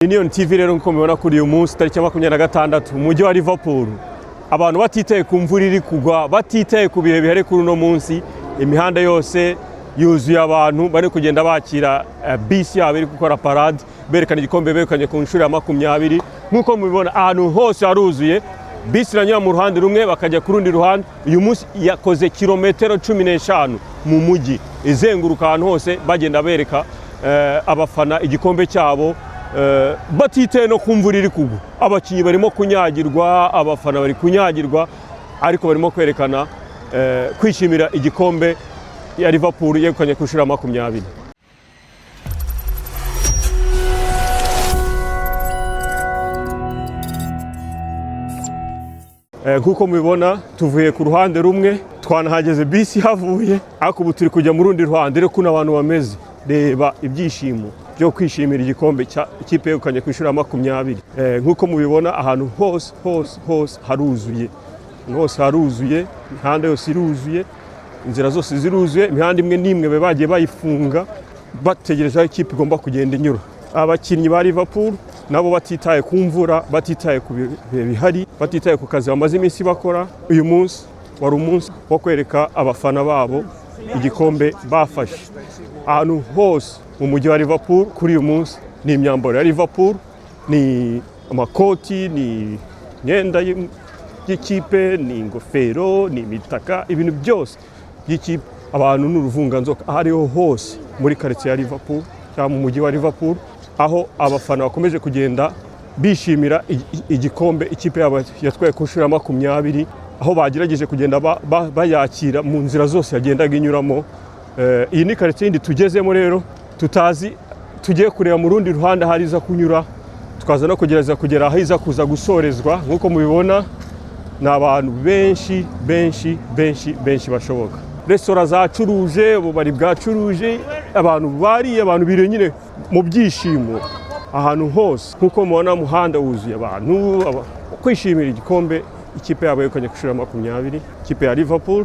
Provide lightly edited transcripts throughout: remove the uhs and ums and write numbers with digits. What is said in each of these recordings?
Union TV rero, nk'uko mubibona, kuri uyu munsi tariki ya 26 mu mujyi wa Liverpool, abantu batitaye ku mvura iri kugwa, batitaye ku bihe bihari kuri uno munsi, imihanda yose yuzuye abantu bari kugenda bakira bisi yabo iri gukora parade, berekana igikombe begukanye ku nshuro ya 20. Nk'uko mubibona, ahantu hose haruzuye. Bisi iranyura mu ruhande rumwe, bakajya ku rundi ruhande. Uyu munsi yakoze kilometero 15 mu mujyi, izenguruka ahantu hose, bagenda bereka abafana igikombe cyabo, batitaye no ku mvura iri kugwa. Abakinnyi barimo kunyagirwa, abafana bari kunyagirwa, ariko barimo kwerekana kwishimira igikombe ya Liverpool yegukanye ku nshuro ya 20. Nk'uko mubibona, tuvuye ku ruhande rumwe, twanahageze bisi ihavuye, ariko ubu turi kujya mu rundi ruhande. Rero ukuntu abantu bameze, reba ibyishimo byo kwishimira igikombe cya ikipe yegukanye ku nshuro ya 20. Nk'uko mubibona, ahantu hose hose hose haruzuye, ahantu hose haruzuye, imihanda yose iruzuye, inzira zose ziruzuye. Imihanda imwe n'imwe baba bagiye bayifunga, bategereje aho ikipe igomba kugenda inyura. Abakinnyi ba Liverpool nabo batitaye ku mvura, batitaye ku bihe bihari, batitaye ku kazi bamaze iminsi bakora, uyu munsi wari umunsi wo kwereka abafana babo igikombe bafashe. Ahantu hose mu mujyi wa Liverpool kuri uyu munsi ni imyambaro ya Liverpool, ni amakoti, ni imyenda y'ikipe, ni ingofero, ni imitaka, ibintu byose by'ikipe. Abantu ni uruvunganzoka aho ariho hose muri karitsiye ya Liverpool cyangwa mu mujyi wa Liverpool, aho abafana bakomeje kugenda bishimira igikombe ikipe yabo yatwaye ku nshuro ya 20, aho bagerageje kugenda bayakira mu nzira zose yagendaga inyuramo. Iyi ni karitsiye yindi tugezemo rero tutazi, tugiye kureba mu rundi ruhande aho iza kunyura, tukaza no kugerageza kugera aho iza kuza gusorezwa. Nk'uko mubibona, ni abantu benshi benshi benshi benshi bashoboka. Resitora zacuruje, ububari bwacuruje, abantu bariye, abantu biri nyine mu byishimo ahantu hose. Nk'uko mubona, umuhanda wuzuye abantu kwishimira igikombe ikipe yabo yegukanye ku nshuro ya 20, ikipe ya Liverpool.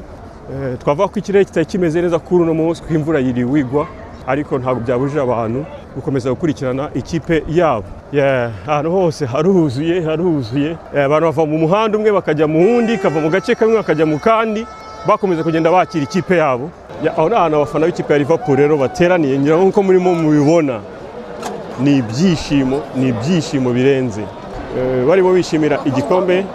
Twavuga ko ikirere kitari kimeze neza kuri uno munsi, kuko imvura yiriwe igwa, ariko ntabwo byabujije abantu gukomeza gukurikirana ikipe yabo. Yeah, ahantu hose haruzuye, haruzuye. Abantu bava mu muhanda umwe bakajya mu wundi, kava mu gace kamwe bakajya mu kandi, bakomeza kugenda bakira ikipe yabo. Yeah, aho ni ahantu abafana b'ikipe ya Liverpool rero bateraniye. Ngira ngo nk'uko murimo mubibona, ni ibyishimo, ni ibyishimo birenze. Barimo bishimira igikombe.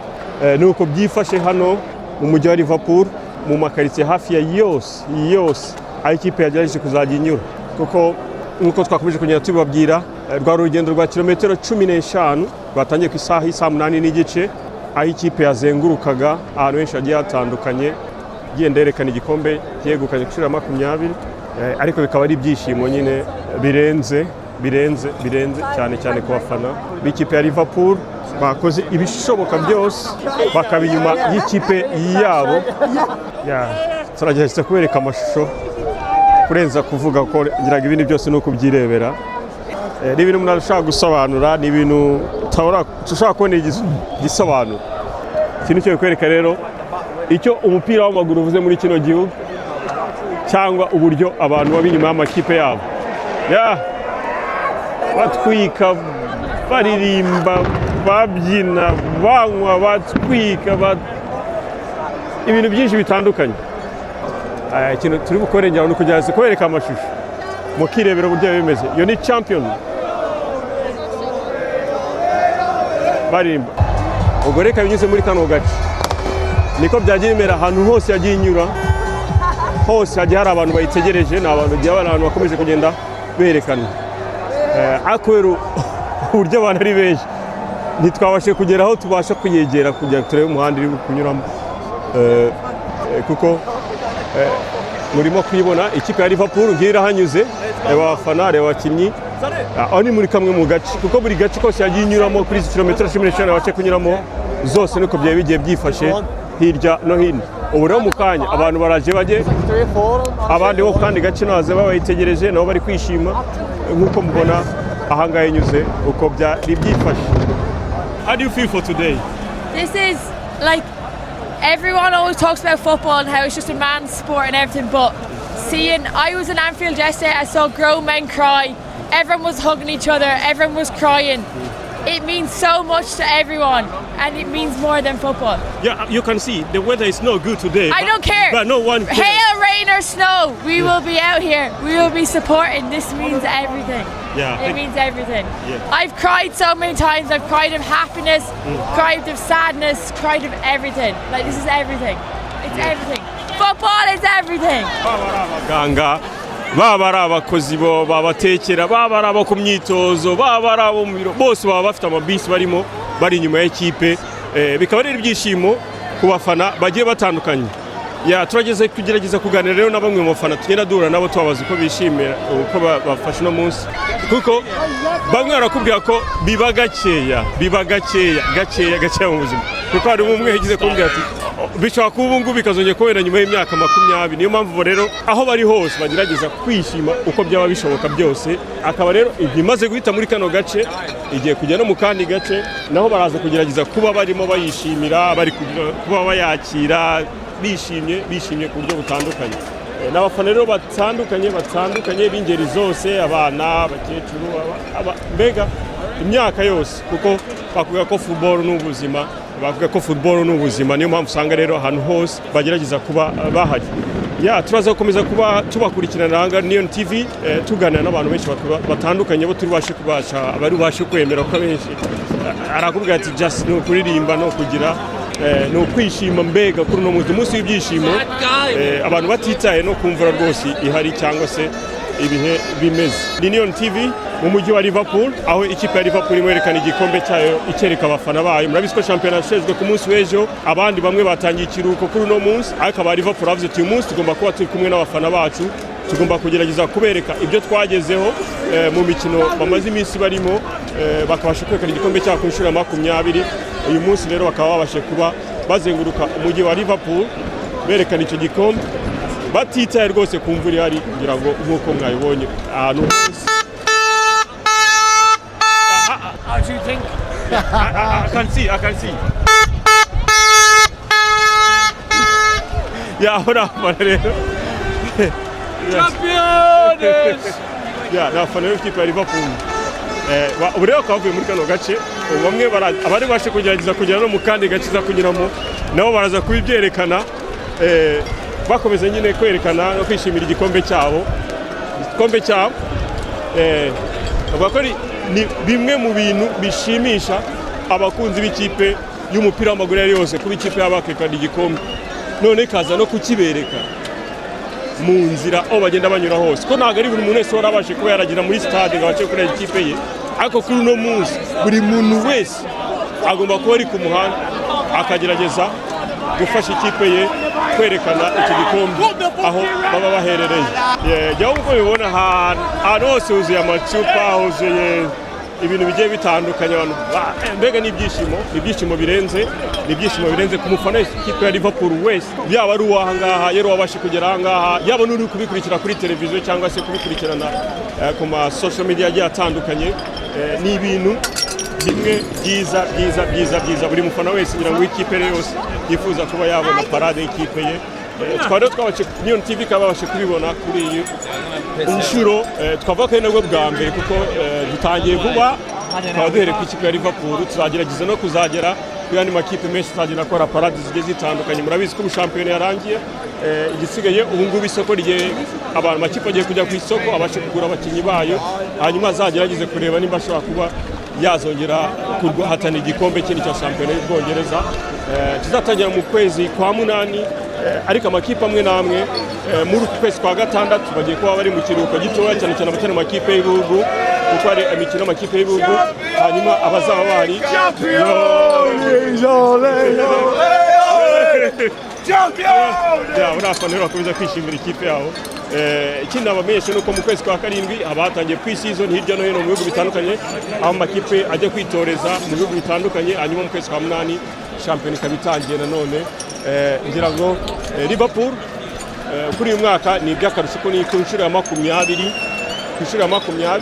Nuko byifashe hano mu mujyi wa Liverpool, mu makaritsiye hafi ya yose yose aho ikipe yagerageje kuzajya inyura, kuko nk'uko twakomeje kugenda tubibabwira, rwari urugendo rwa kilometero 15 rwatangiye ku isaha y'isaa 8:30, aho ikipe yazengurukaga ahantu henshi hagiye hatandukanye, igenda yerekana igikombe yegukanye ku nshuro ya 20. Ariko bikaba ari ibyishimo nyine birenze, birenze, birenze cyane cyane ku bafana b'ikipe ya Liverpool bakoze ibishoboka byose bakaba inyuma y'ikipe yabo. Yeah, turagerageza kubereka amashusho kurenza kuvuga, ko ngira ngo ibindi byose ni ukubyirebera. Ni ibintu umuntu ashobora gusobanura, ni ibintu ushobora kubona igisobanuro. Ikintu cyo bikwereka rero icyo umupira w'amaguru uvuze muri kino gihugu, cyangwa uburyo abantu baba inyuma y'amakipe yabo. Yeah, batwika, baririmba, babyina, banywa, batwika, ibintu byinshi bitandukanye. Ikintu turi bukore ngira ngo ni ukugerageza kubereka amashusho mukirebera uburyo biba bimeze. Iyo ni champion baririmba. Ubwo reka binyuze muri kano gace, niko byagiye bimera ahantu hose yagiye inyura hose, hagiye hari abantu bayitegereje. Ni abantu bagiye bari abantu bakomeje kugenda berekana. Ariko kubera uburyo abantu ari benshi, ntitwabashe kugera aho tubasha kuyegera kugira ngo turebe umuhanda iri kunyuramo. Kuko murimo kuyibona ikipe ya Liverpool ngiyo irahanyuze. Reba abafana, reba abakinnyi. Aho ni muri kamwe mu gace, kuko buri gace kose yagiye inyuramo kuri izi kilometero 15 babashe kunyuramo zose, niko byari bigiye byifashe hirya no hino. Ubu rero mu kanya abantu baraje bajye abandi bo ku kandi gace naze babayitegereje, nabo bari kwishima nk'uko mubona ahangaha inyuze uko byari byifashe. How do you feel for today? This is like, everyone always talks about football and how it's just a man's sport and everything, but seeing, I was in Anfield yesterday, I saw grown men cry. Everyone was hugging each other, everyone was crying. It means so much to everyone, and it means more than football. Yeah, you can see the weather is not good today. I don't care. But no one cares. Hail, rain, or snow, we will be out here. We will be supporting. This means everything. It means everything. I've cried so many times. I've cried of happiness, cried of sadness, cried of everything. Like, this is everything. It's everything. Football is everything. Baba ari abaganga, baba ari abakozi bo babatekera, baba ari abo ku myitozo, baba ari abo mu biro, bose baba bafite amabisi barimo bari inyuma y'ikipe. Bikaba ari ibyishimo ku bafana bagiye batandukanye. Ya, turageze kugerageza kuganira rero na bamwe mu bafana tugenda duhura nabo, tubabaza uko bishimira, uko bafashe uno munsi, kuko bamwe barakubwira ko biba gakeya, biba gakeya, gakeya, gakeya mu buzima, kuko hari umwe yagize kumbwira ati bishobora kuba ubu ngubu bikazongera kubera nyuma y'imyaka 20. Niyo mpamvu rero aho bari hose bagerageza kwishima uko byaba bishoboka byose. Akaba rero imaze guhita muri kano gace, igiye kujya no mu kandi gace, naho baraza kugerageza kuba barimo bayishimira, bari kuba bayakira bishimye, bishimye ku buryo butandukanye. N'abafana rero batandukanye, batandukanye, b'ingeri zose, abana, abakecuru, mbega imyaka yose, kuko bavuga ko football ni ubuzima, bavuga ko football ni ubuzima. Niyo mpamvu usanga rero ahantu hose bagerageza kuba bahari. Ya, turaza gukomeza kuba tubakurikirana aha ngaha Nion TV, tuganira n'abantu benshi batandukanye bo turi bubashe kubasha, abari bubashe kwemera, ko abenshi arakubwira ati just ni ukuririmba no kugira ni ukwishima. Mbega kuri uno munsi, umunsi w'ibyishimo, abantu batitaye no ku mvura rwose ihari cyangwa se ibihe bimeze. Ni Nion TV mu mujyi wa Liverpool, aho ikipe ya Liverpool irimo yerekana igikombe cyayo, icyereka abafana bayo. Murabizi ko shampiyona yasojwe ku munsi w'ejo, abandi bamwe batangiye ikiruhuko kuri uno munsi, ariko aba Liverpool bavuze ati uyu munsi tugomba kuba turi kumwe n'abafana bacu, tugomba kugerageza kubereka ibyo twagezeho mu mikino bamaze iminsi barimo, bakabasha kwerekana igikombe cyabo ku nshuro ya 20. Uyu munsi rero bakaba babashe kuba bazenguruka umujyi wa Liverpool berekana icyo gikombe, batitaye rwose ku mvura ihari, kugira ngo nk'uko mwabibonye ahantu hose. How do you think? I can see, I can see. Yeah, aho ni abafana rero. Champions! Yeah, ni abafana rero b'ikipe ya Liverpool. Ubu rero bakaba bavuye muri kano gace, ubu bamwe abari bubashe kugerageza kugera no mu kandi gace iza kunyuramo, nabo baraza kubibyerekana, bakomeza nyine kwerekana no kwishimira igikombe cyabo, igikombe cyabo. Bavuga ko ni bimwe mu bintu bishimisha abakunzi b'ikipe y'umupira w'amaguru iyo ari yose, kuba ikipe yaba yakekana igikombe, none ikaza no kukibereka mu nzira aho bagenda banyura hose, ko ntabwo ari buri muntu wese warabashe kuba yaragera muri stade ngo abashe kureba ikipe ye. Ariko kuri uno munsi buri muntu wese agomba kuba ari ku muhanda, akagerageza gufasha ikipe ye kwerekana iki gikombe aho baba baherereye. Jyaho uko ubibona, ahantu hose huzuye amacupa, huzuye ibintu bigiye bitandukanye. Abantu mbega ni ibyishimo, ni ibyishimo birenze, ni ibyishimo birenze ku mufana wese ikipe ya Liverpool wese, yaba ari uw'aha ngaha, yari uwabashe kugera aha ngaha, yaba n'uri kubikurikira kuri televiziyo cyangwa se kubikurikirana ku ma social media agiye atandukanye. Ni ibintu bimwe byiza, byiza, byiza, byiza buri mufana wese ngira ngo w'ikipe ye yose yifuza kuba yabona parade y'ikipe ye. Twari rero twabashe, Nion TV ikaba babashe kubibona kuri iyi inshuro, twavuga ko ari nabwo bwa mbere, kuko dutangiye vuba, tukaba duhereye ku ikipe ya Liverpool. Tuzagerageza no kuzagera ku yandi makipe menshi, tuzagenda akora parade zigiye zitandukanye. Murabizi ko ubu shampiyona yarangiye, igisigaye ubu ngubu isoko rigiye, abantu amakipe agiye kujya ku isoko abashe kugura abakinnyi bayo, hanyuma azagerageze kureba nimba ashobora kuba yazongera guhatana igikombe kindi cya shampiyona y'Ubwongereza kizatangira mu kwezi kwa munani. Ariko amakipe amwe n'amwe muri uku kwezi kwa gatandatu bagiye kuba bari mu kiruhuko gitoya, cyane cyane abakina amakipe y'ibihugu, kuko hari imikino y'amakipe y'ibihugu, hanyuma abazaba bahari. Ole, ole, ole. Ya, buriya abafana rero bakomeza kwishimira ikipe yabo. Ikindi nabamenyesha ni uko mu kwezi kwa karindwi haba hatangiye pre-season hirya no hino mu bihugu bitandukanye, aho amakipe ajya kwitoreza mu bihugu bitandukanye, hanyuma mu kwezi kwa munani shampiyona ikaba itangiye nanone. Ngira ngo Liverpool kuri uyu mwaka ni iby'akarusho ko ni ku nshuro ya 20, ku nshuro ya 20.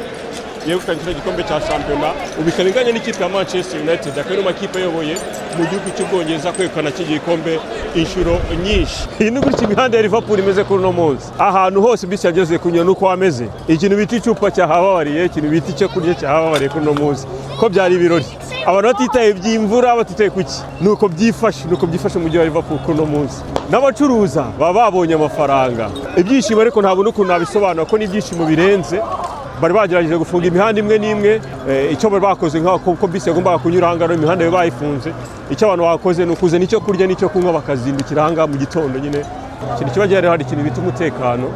Yegukanye kino gikombe cya shampiyona, ubu ikaba inganya n'ikipe ya Manchester United, akaba ari mu makipe ayoboye mu gihugu cy'Ubwongereza kwegukana iki gikombe inshuro nyinshi. Iyi ni gutya imihanda ya Liverpool imeze kuri uno munsi. Ahantu hose bisi yageze kunyura nuko hameze. Ikintu bita icupa cyahababariye, ikintu bita icyo kurya cyahababariye kuri uno munsi, ko byari ibirori. Abantu batitaye by'imvura, batitaye kuki, nuko byifashe mu mujyi wa Liverpool kuri uno munsi. N'abacuruza baba babonye amafaranga, ibyishimo, ariko ntabwo n'ukuntu nabisobanura ko n'ibyishimo birenze. Bari bagerageje gufunga imihanda imwe n'imwe. Icyo bari bakoze, nk'aho ko bisi yagombaga kunyura ahangaha, imihanda yo bayifunze. Icyo abantu bakoze ni ukuzana icyo kurya n'icyo kunywa, bakazindukira ahangaha mu gitondo nyine. Ikintu kiba gihari, hari ikintu bita umutekano.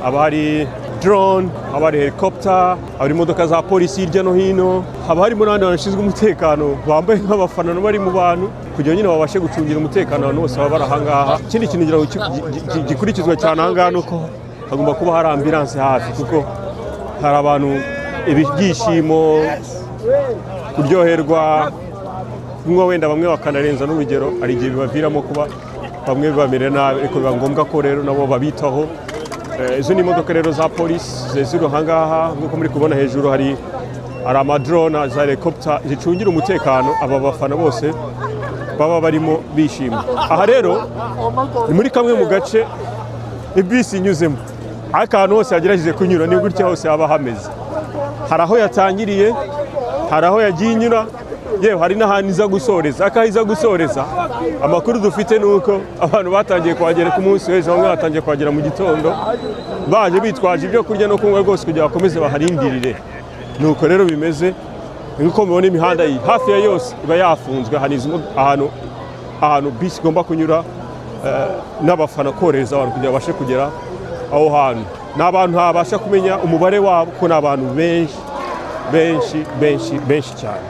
Haba hari drone, haba hari helicopter, haba hari imodoka za polisi hirya no hino, haba harimo n'abandi bantu bashinzwe umutekano bambaye nk'abafana bari mu bantu kugira ngo nyine babashe gucungira umutekano abantu bose baba bari ahangaha. Ikindi kintu ngira ngo gikurikizwa cyane ahangaha ni uko hagomba kuba hari ambulance hafi, kuko hari abantu ibyishimo, kuryoherwa, kunywa, wenda bamwe bakanarenza n'urugero. Hari igihe bibaviramo kuba bamwe bamera nabi, ariko biba ngombwa ko rero nabo babitaho. Izo ni imodoka rero za polisi ziri ahangaha. Nk'uko muri kubona hejuru, hari amadrone za helicopter zicungira umutekano aba bafana bose baba barimo bishima. Aha rero ni muri kamwe mu gace ibisi inyuzemo, ariko ahantu hose yagerageje kunyura ni gutya hose haba hameze. Hari aho yatangiriye, hari aho yagiye inyura, yewe hari n'ahantu iza gusoreza. Ariko aho iza gusoreza, amakuru dufite ni uko abantu batangiye kuhagera ku munsi w'ejo, bamwe batangiye kuhagera mu gitondo baje bitwaje ibyo kurya no kunywa rwose kugira bakomeze baharindirire. Nuko rero bimeze. Nk'uko mubona, imihanda iyi hafi ya yose iba yafunzwe. Ahantu bisi igomba kunyura n'abafana, korohereza abantu kugira babashe kugera aho hantu. Ni abantu ntabasha kumenya umubare wabo, kuko ni abantu benshi, benshi, benshi, benshi cyane.